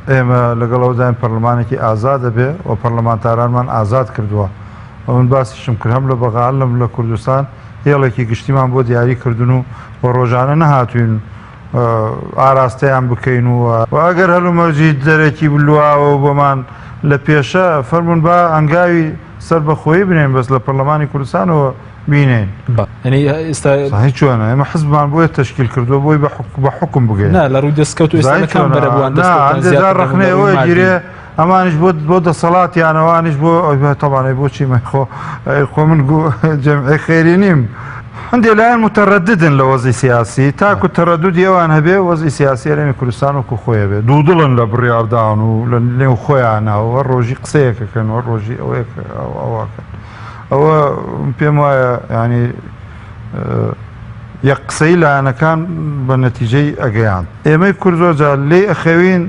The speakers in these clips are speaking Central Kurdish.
ئێمە لەگەڵ ئەوەداین پەرلەمانێکی ئازاد هەبێ و پەرلەمانتارانمان ئازاد کردووە و من باسیشم کرد هەم لە بەغا هەم لە کوردستان هێڵێکی گشتیمان بۆ دیاری کردن و و ڕۆژانە نەهاتوین ئاراستەیان بکەین و و ئەگەر هەلومەرجی دەرەکی بلواوە و بۆمان لە پێشە فەرمونون با هەنگاوی سەربەخۆیی بنێن بەس لە پەرلەمانی کوردستانەوە بینێن. یعنی ئێستا زانی چۆنە ئێمە حزبمان بۆیە تەشکیل کردووە بۆی بە حوکم بگەین. نا لە ڕووی دەستکەوت و ئێستا زانی لە کام چۆنە بەرە بووان نا دەستکەوتان هەندێ زیاتر جار دەبوون لە ڕەخنەی ڕووی ئەوە مادی؟ گیرێ ئەمانیش بۆ بۆ دەسەڵاتیان ئەوانیش بۆ تەبعەن ئەی بۆچی من خۆ ئەی خۆ من جەمعی خێری نیم. هەندێ لایەن متەرەددن لە وەزعی سیاسی تاکو تەرەدودی ئەوان هەبێ وەزعی سیاسی هەرێمی کوردستان وەکو خۆی هەبێ دوودڵن لە بڕیاردان و لە نێو خۆیانە و هەر ڕۆژی قسەیەکەکەن و هەر ڕۆژی ئەوەیەک ئەوەکەن. ئەوە پێم وایە ینی یەک قسەی لایەنەکان بە نەتیجەی ئەگەیان ئێمەی کورد زۆر جار لێی ئەخەوین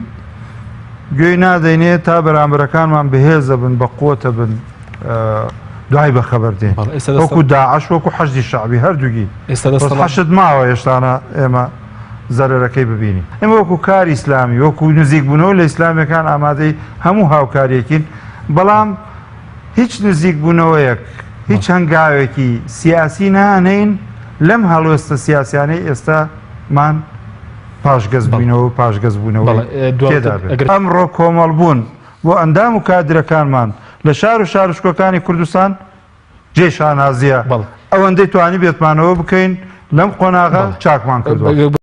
گوێی نادەینێ تا بەرامبەرەکانمان بەهێزە بن بە قوتە بن دوای بە خەبەر دێن وەکو داعش وەکو حەشدی شەعبی هەردووگی حەشد ماوە هێشتانە ئێمە زەرەرەکەی ببینین ئێمە وەکو کاری ئیسلامی وەکو نزیک بوونەوە لە ئیسلامیەکان ئامادەی هەموو هاوکاریەکین بەڵام هیچ نزیکبوونەوەیەک، هیچ هەنگاوێکی سیاسی نانێین لەم هەڵوێستە سیاسیانەی ئێستامان پاشگەز بووینەوە و پاشگەزبوونەوەی تێدا بێت. ئەمڕۆ کۆمەڵبوون بۆ ئەندام و کادرەکانمان لە شار و شارۆچکەکانی کوردستان جێی شانازییە، ئەوەندەی توانیبێتمانەوە بکەین لەم قۆناغە چاکمان کردووە.